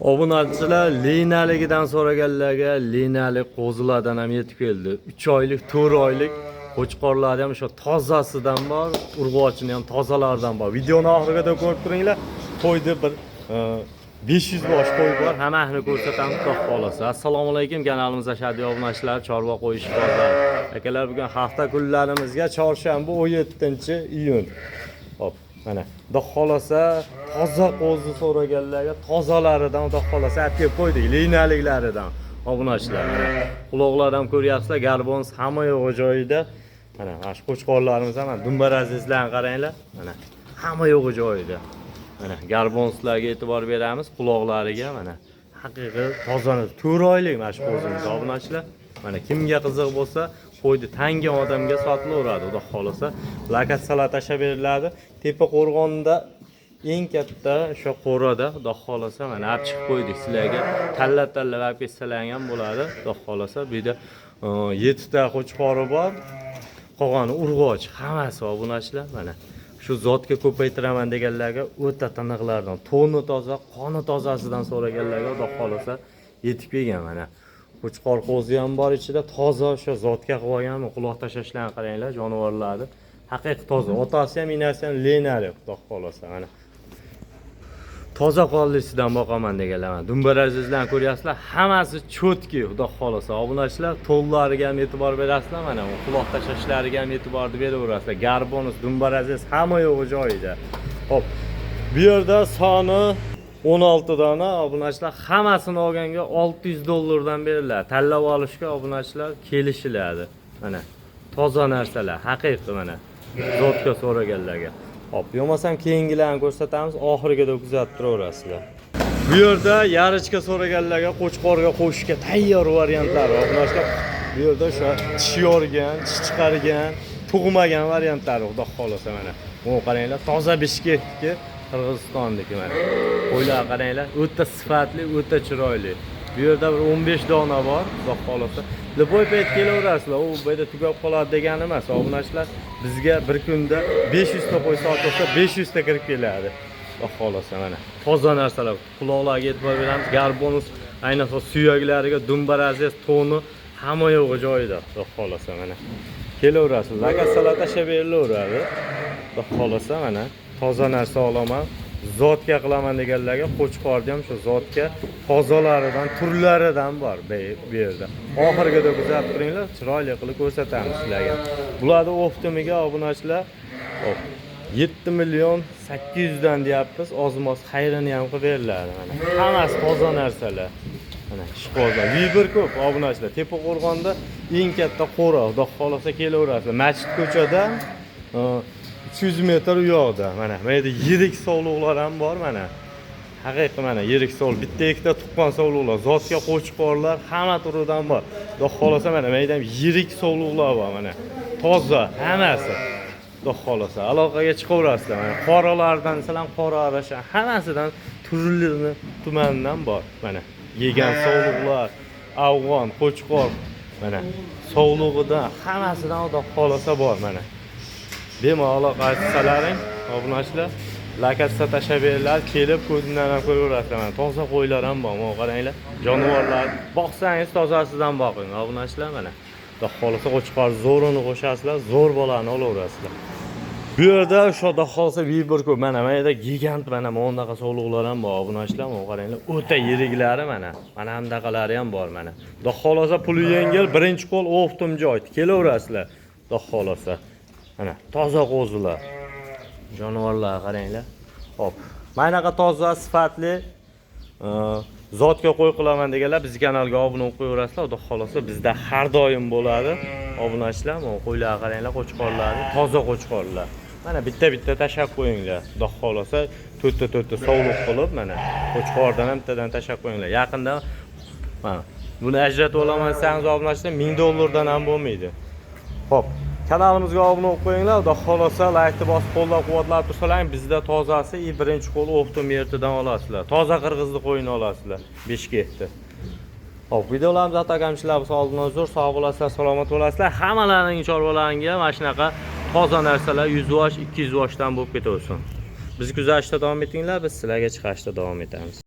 Obunachilar, linaligidan so'raganlarga linali qo'zilardan ham yetib keldi. 3 oylik, 4 oylik qo'chqorlar ham o'sha tozasidan bor, urg'ochini ham tozalaridan bor. Videoni oxirigacha ko'rib turinglar. Qo'yni bir 500 bosh qo'y bor. Hammasini ko'rsatamiz, xudo xolasa. Assalomu alaykum, kanalimizda Shadiy obunachilar, chorva qo'y ishqibozlari. Akalar, bugun hafta kunlarimizga chorshanba, 17-iyun. Hop, mana xudo xolasa toza qo'zi so'raganlarga tozalaridan, xudo xolasa, olib kelib qo'ydik, linaliklaridan. Obunachilar, mana quloqlar ham ko'ryapsizlar, garbons hamma yo'g'i joyida. Mana shu qo'chqorlarimiz ham, mana dumbarazizlarni qaranglar. Mana hamma yo'g'i joyida. Mana garbonslarga e'tibor beramiz, quloqlariga, mana haqiqiy toza 4 oylik mana shu qo'zimiz, obunachilar. Mana kimga qiziq bo'lsa, qo'yni tangan odamga sotilaveradi, xudo xolasa. Lokatsiyalar tashlab beriladi. Tepa qo'rg'onda eng katta o'sha qo'rada, xudo xolasa, mana olib chiqib qo'ydik sizlarga. Tanlab tanlab olib ketsalar ham bo'ladi, xudo xolasa. Bu yerda 7 ta qo'chqori bor. Qolgani urg'och, hammasi, obunachilar, mana. Shu zotga ko'paytiraman deganlarga o'ta tiniqlardan, to'ni toza, qoni tozasidan so'raganlarga, xudo xolasa, yetib kelgan mana. Qo'chqor qo'zi ham bor ichida, toza o'sha zotga qilib olgan, quloq tashlashlarni qaranglar, jonivorlarni. Haqiqiy toza. Otasi ham, enasi ham lenali, xudo xolasa, mana. Toza qonlisidan boqaman deganlar, mana. Dumbarazizlarni ko'ryapsizlar, hammasi чётки, xudo xolasa. Obunachilar, to'llariga ham e'tibor berasizlar, mana bu quloq tashlashlariga ham e'tiborni beraverasizlar. Garbonus, dumbaraziz hamma yo'g'i joyida. Xo'p, bu yerda soni 16 dona, obunachilar, hammasini olganga 600 dollardan beriladi. Tanlab olishga, obunachilar, kelishiladi. Mana toza narsalar, haqiqiy, mana zotga so'raganlarga. Hop, bo'lmasam keyingilarni ko'rsatamiz, oxirigacha kuzatib turaverasizlar. Bu yerda ярочка so'raganlarga qo'chqorga qo'shishga tayyor variantlar, obunachilar. Bu yerda o'sha tish yorgan, tish chiqargan, tug'magan variantlari, xudo xolasa, mana. Bu qaranglar, toza Bishkekniki, Qirg'izistonniki, mana. Qo'ylar qaranglar, o'ta sifatli, o'ta chiroyli. Bu yerda bir 15 dona bor, xudo xolasa. Любой payt kelaverasizlar. U bu yerda tugab qoladi degani emas. Obunachilar, bizga bir kunda 500 ta qo'y sotilsa, 500 ta kirib keladi. Xudo xolasa, mana. Toza narsalar. Quloqlarga e'tibor beramiz. Garbonus, ayniqsa suyaklariga, dumbarazes, to'ni hamma yo'g'i joyida, xudo xolasa, mana. Kelaverasizlar. Lokatsiyalar tashlab berilaveradi. Xudo xolasa, mana toza narsa olaman. Zotga qilaman deganlarga qo'chqorni ham shu zotga tozalaridan, turlaridan bor bu yerda. Oxirigacha kuzatib turinglar, chiroyli qilib ko'rsatamiz sizlarga. Bularni оптом iga, obunachilar, hop, 7 million 800 dan deyapmiz, ozmoz xayrini ham qilib beriladi, mana. Hammasi toza narsalar. Mana ishqibozlar, выбор ko'p, obunachilar. Tepa qo'rg'onda eng katta qo'ra, xudo xolasa, kelaverasizlar. Masjid ko'chada 300 metr u yoqda. Mana yerda yirik sovliqlar ham bor, mana. Haqiqiy, mana yirik sovliq, bitta ikkita tuqqan sovliqlar, zotga qo'chqorlar hamma turidan bor. Xudo xolasa, mana yerda ham yirik sovliqlar bor, mana. Toza hammasi. Xudo xolasa, aloqaga chiqaverasizlar. Mana qoralardan desalar ham qora arasha, hammasidan turli tumanidan bor. Mana yegan sovliqlar, afg'on, qo'chqor, mana sovlig'idan hammasidan, xudo xolasa, bor, mana. Bemalol aloqa qilsalaring, obunachilar, lokatsiya tashlab beriladi, kelib ko'zimdan ham ko'raverasizlar. Mana toza qo'ylar ham bor, mana qaranglar. Jonivorlar boqsangiz tozasidan boqing, obunachilar, mana. Xudo xolasa qo'chqor zo'rini qo'shasizlar, zo'r bolani olaverasizlar. Bu yerda o'sha, xudo xolasa, выбор ko'p. Mana yerda gigant, mana bunaqa sovliqlar ham bor, obunachilar, mana qaranglar, o'ta yiriklari, mana. Mana bunaqalari ham bor, mana. Xudo xolasa puli yengil, birinchi qo'l оптом joy. Kelaverasizlar. Xudo xolasa. Mana toza qo'zilar. Jonivorlar qaranglar. Xo'p. Mana bunaqa toza, sifatli zotga qo'y qilaman deganlar bizni kanalga obuna bo'lib qo'yaverasizlar. Xudo xolasa bizda har doim bo'ladi. Obunachilar, mana qo'ylar qaranglar, qo'chqorlarni, toza qo'chqorlar. Mana bitta-bitta tashlab qo'yinglar. Xudo xolasa to'rtta to'rtta sovliq qilib, mana qo'chqordan ham bittadan tashlab qo'yinglar. Yaqinda mana buni ajratib olaman desangiz, obunachilar, 1000 dollardan ham bo'lmaydi. Xo'p, kanalimizga obuna bo'lib qo'yinglar. Xudo xolasa laykni bosib qo'llab-quvvatlab tursalaring, bizda tozasi и birinchi qo'l оптом yertidan olasizlar. Toza qirg'izni qo'yini olasizlar. Bishkekda. Xo'p, videolarimiz atagamchilar bo'lsa, oldindan uzr, sog' bo'lasizlar, salomat bo'lasizlar. Hammalaring chorvalaringga mana shunaqa toza narsalar 100 vosh, 200 voshdan bo'lib ketaversin. Bizni kuzatishda davom etinglar, biz sizlarga chiqarishda davom etamiz.